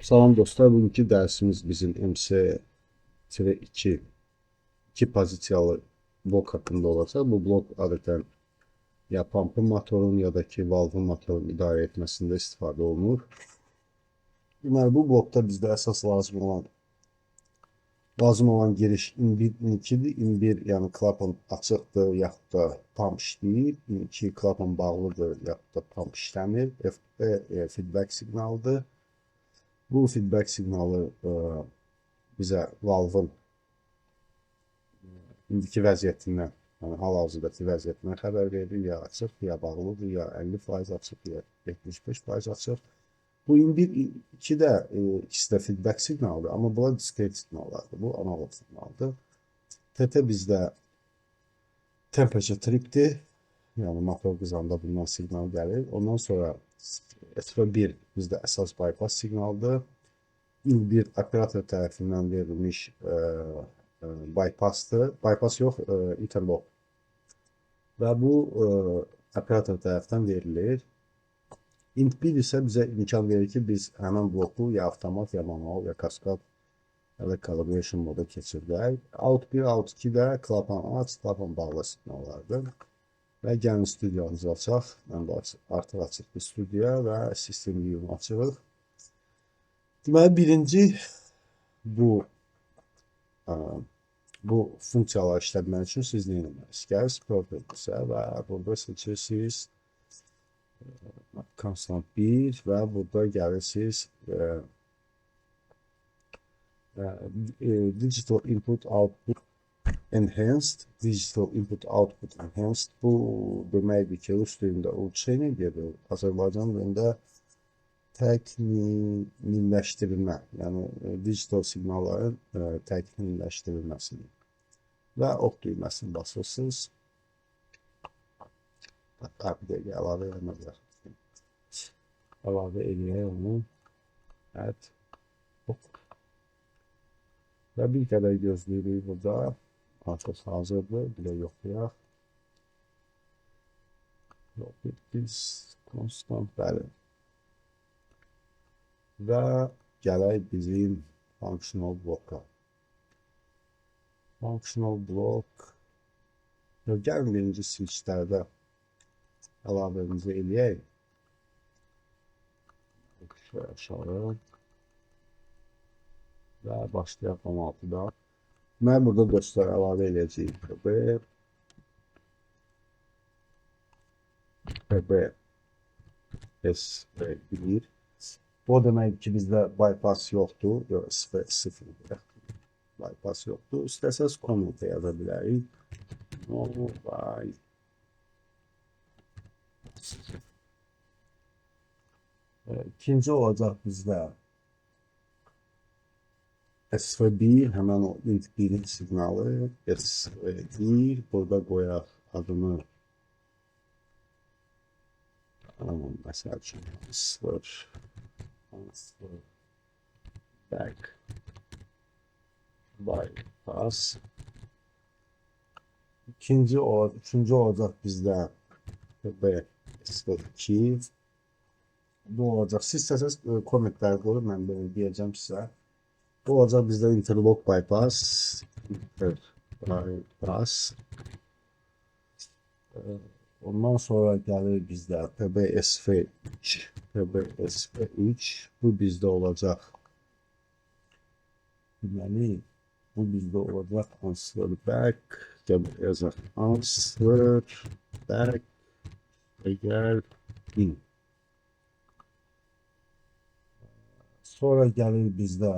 Salam dostlar, bugünkü dərsimiz bizim MC-2 iki pozisiyalı blok haqqında olacaq. Bu blok adətən ya pumpın motorun ya da ki valvın motorun idarə etməsində istifadə olunur. Deməli, bu blokda bizdə əsas lazım olan giriş in1, in2-dir. In1 yəni klapan açıqdır, yaxud da pump işləyir. In2 klapan bağlıdır, yaxud da pump işləmir. FP feedback siqnalıdır. Bu feedback siqnalı bizə valvın indiki vəziyyətindən, yəni hal-hazırdakı vəziyyətindən xəbər verir. Ya açıq, ya bağlıdır, ya 50% açıq, ya 75% açıq. Bu in1, in2 də ikisi də feedback siqnalıdır, amma bunlar diskret siqnallardır. Bu analog siqnaldır. TT bizdə temperature tripdir. Yəni motor qızanda bundan siqnal gəlir. Ondan sonra SV1 bizdə əsas bypass siqnalıdır. IL1 operator tərəfindən verilmiş bypassdır. Bypass yox, interlock. Və bu operator tərəfindən verilir. Int1 isə bizə imkan verir ki, biz həmən bloku ya avtomat, ya manual, ya kaskad, ya da calibration moda keçirdək. Out1, Out2 də klapan aç, klapan bağla siqnallardır. Və gəlin studiyamızı açaq. Mən də artıq açıq bir studiya və sistem view-nu açırıq. Deməli, birinci bu funksiyaları işlətmək üçün siz nə etməlisiniz? Gəlirsiniz Properties-ə və burada seçirsiniz Constant 1 və burada gəlirsiniz Digital Input Output Enhanced, Digital Input Output Enhanced. Bu deməkdir ki, rus dilində ulçeniya gedir, Azərbaycan dilində təkmilləşdirilmə, yəni digital siqnalların təkmilləşdirilməsini və ox düyməsini basırsınız. Hatta bir dəqiqə əlavə eləmək olar. Əlavə eləyək onu. Add ox. Və bir qədər gözləyirik burada. Artıq hazırdır. Bir də yoxlayaq. Properties, constant, bəli. Və gələk bizim functional bloka. Functional block. Gəlin birinci switchlərdə əlavəmizi eləyək. Şöyle aşağı. Və başlayaq 16-da. Mən burada dostlar əlavə eləyəcəyim PB, SV1. Bu o deməkdir ki, bizdə bypass yoxdur. Yox, SV0 bypass yoxdur. İstəsəz comment yaza bilərik. No bypass. İkinci olacaq bizdə SV1, həmən o int 1-in siqnalı SV1. Burada qoyaq adını, məsəl üçün transfer back bypass. İkinci, üçüncü olacaq bizdə B SV2. Bu olacaq. Siz istəsəniz kommentlər qoyun, mən belə deyəcəm sizə. Bu olacaq bizdə interlock bypass. Inter bypass. Ondan sonra gəlir bizdə PBSV3. PBSV3. Bu bizdə olacaq. Deməli, bu bizdə olacaq answer back. Yazaq answer back. Əgər in. Sonra gəlir bizdə,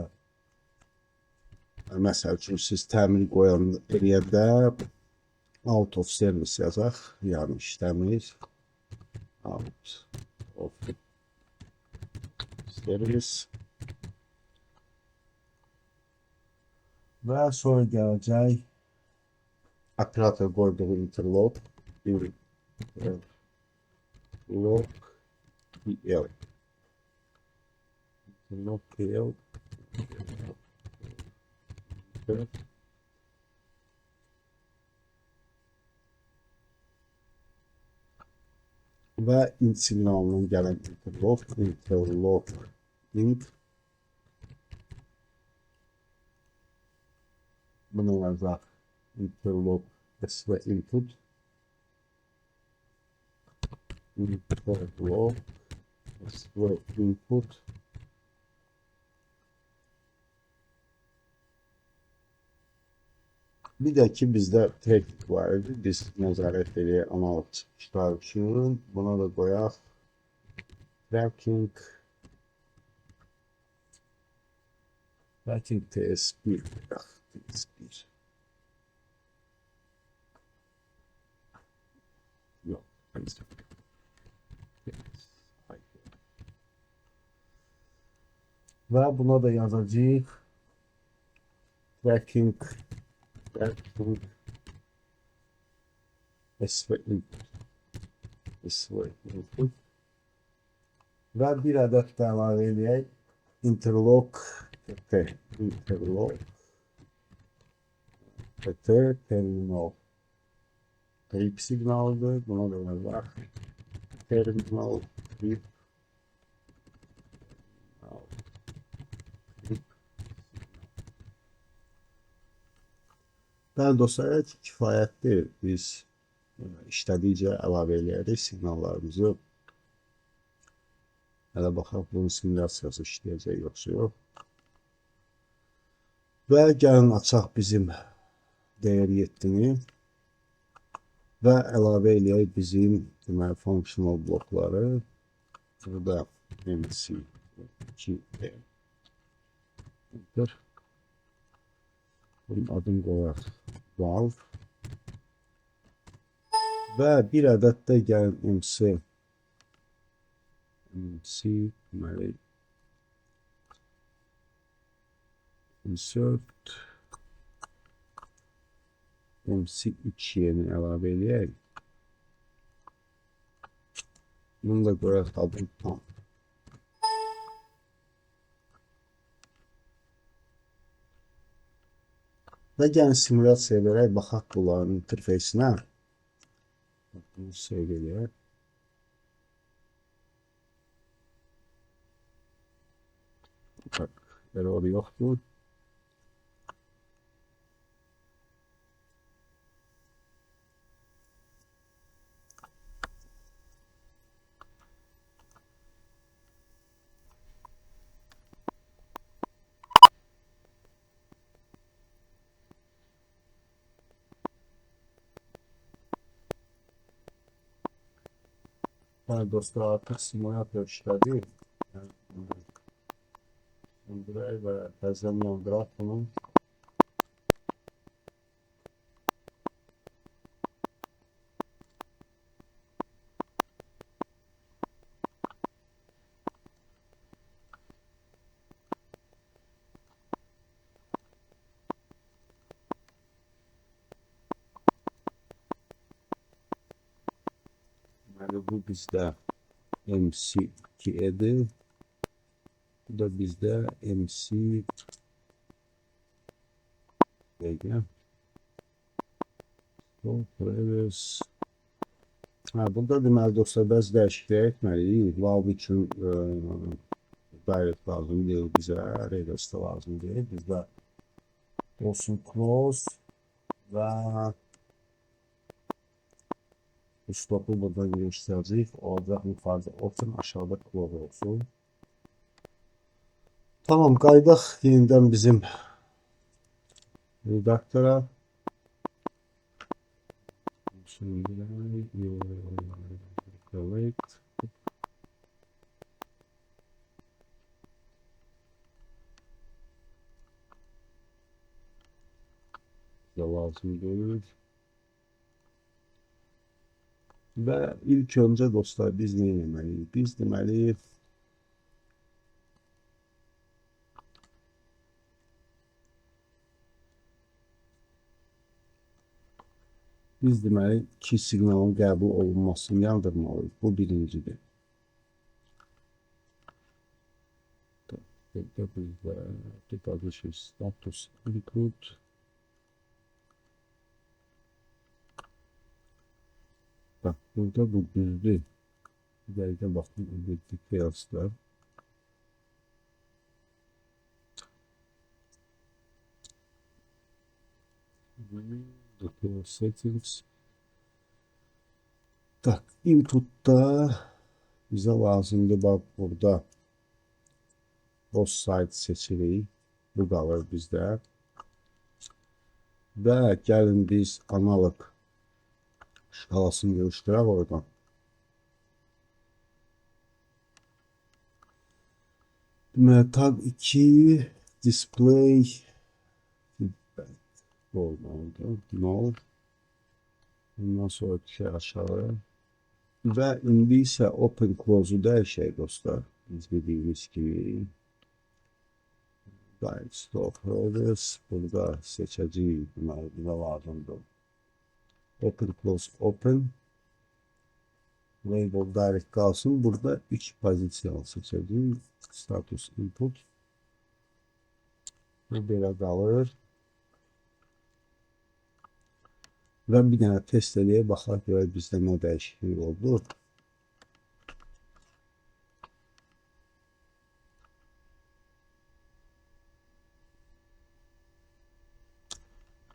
məsəl üçün, siz təmir qoyan eləyəndə out of service yazaq, yəni işləmir. Out of service. Və sonra gələcək operator qoyduğu interlock, interlock PL. Interlock PL. Və int siqnalından gələn interlock, interlock int. Bunu yazaq interlock SV input. Interlock SV input. Bir də ki, bizdə tracking var idi. Biz nəzarət edək analog çıxışlar üçün. Buna da qoyaq tracking. Tracking TS1 qoyaq. TS1. Yox. Və buna da yazacağıq tracking SV input. SV input. Və bir ədəd də əlavə eləyək. Interlock T. Interlock T terminal trip siqnalıdır. Buna da yazaq. Terminal trip Bəli dostlar, kifayətdir. Biz işlədikcə əlavə eləyərik siqnallarımızı. Hələ baxaq, bunun simulyasiyası işləyəcək yoxsa yox. Və gəlin açaq bizim DR7-ni və əlavə eləyək bizim deməli, functional blokları. Burada MC2E. Enter. Bunun adını qoyaq valve. Və bir ədəd də gəlin MC deməli insert MC3 yeni əlavə eləyək. Bunu da qoyaq adını pump. Və gəlin simulyasiya verək, baxaq bunların interfeysinə. Bunu save eləyək. Bax, error yoxdur. Bəli dostlar, artıq simulyator işlədi. Söndürək və təzədən yandıraq bunu. Deməli, bu bizdə MC2-dir. Bu da bizdə MC dəqiqə. Previous. Hə, burada deməli dostlar, bəzi dəyişikliklər etməliyik. Valve üçün direct lazım deyil bizə, reverse də lazım deyil. Bizdə olsun close və bu stopu buradan göstərəcəyik. Olacaq yuxarıda open, aşağıda close olsun. Tamam, qayıdaq yenidən bizim redaktora. Delete. Lazım deyil. Və ilk öncə dostlar biz nə etməliyik? Biz deməli iki siqnalın qəbul olunmasını yandırmalıyıq. Bu birincidir. Burada bizdə deposition status input. Bax, burada bu düzdür. Bir dəqiqə baxın, bu details'da. Detail settings. Tak, inputda bizə lazımdır, bax burada both side seçirik. Bu qalır bizdə. Və gəlin biz analog şkalasını yığışdıraq oradan. Deməli, tag 2 display feedback olmalıdır. 0. Bundan sonra düşər aşağı. Və indi isə open close-u dəyişək dostlar. Biz dediyimiz kimi Guide stop progress. Burada seçəcəyik. Deməli, bizə lazımdır. Open close open. Label direct qalsın. Burada 3 pozisiya seçəcəyik. Status input. Bu belə qalır. Və bir dənə test eləyək, baxaq görək bizdə nə dəyişiklik oldu.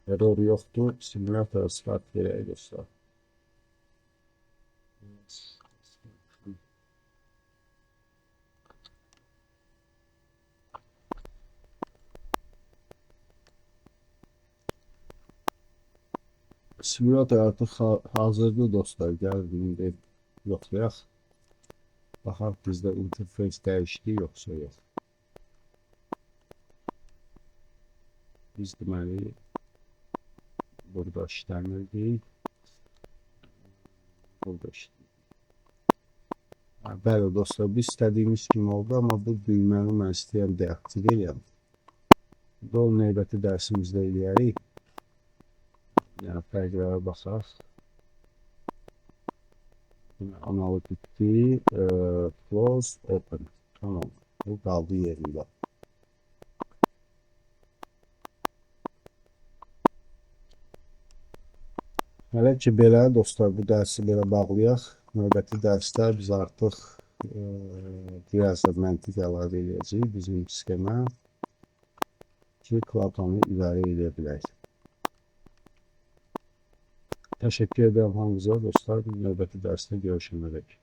Error yoxdur. Simulatora start verək dostlar. Simulator artıq hazırdır dostlar. Gəlin indi yoxlayaq. Baxaq bizdə interface dəyişdi yoxsa yox. Biz deməli burada işləmirdik. Burada işləmirdik. Bəli dostlar, biz istədiyimiz kimi oldu, amma bu düyməni mən istəyirəm deaktiv eləyəm. Bu növbəti dərsimizdə eləyərik. Yəni fərqlərə baxaq. Analog 2, close, open. Tamam. Bu qaldı yerində. Hələ ki belə dostlar, bu dərsi belə bağlayaq. Növbəti dərsdə biz artıq biraz da məntiq əlavə eləyəcəyik bizim sxemə ki, klapanı idarə edə bilək. Təşəkkür edirəm hamınıza dostlar. Növbəti dərsdə görüşənədək.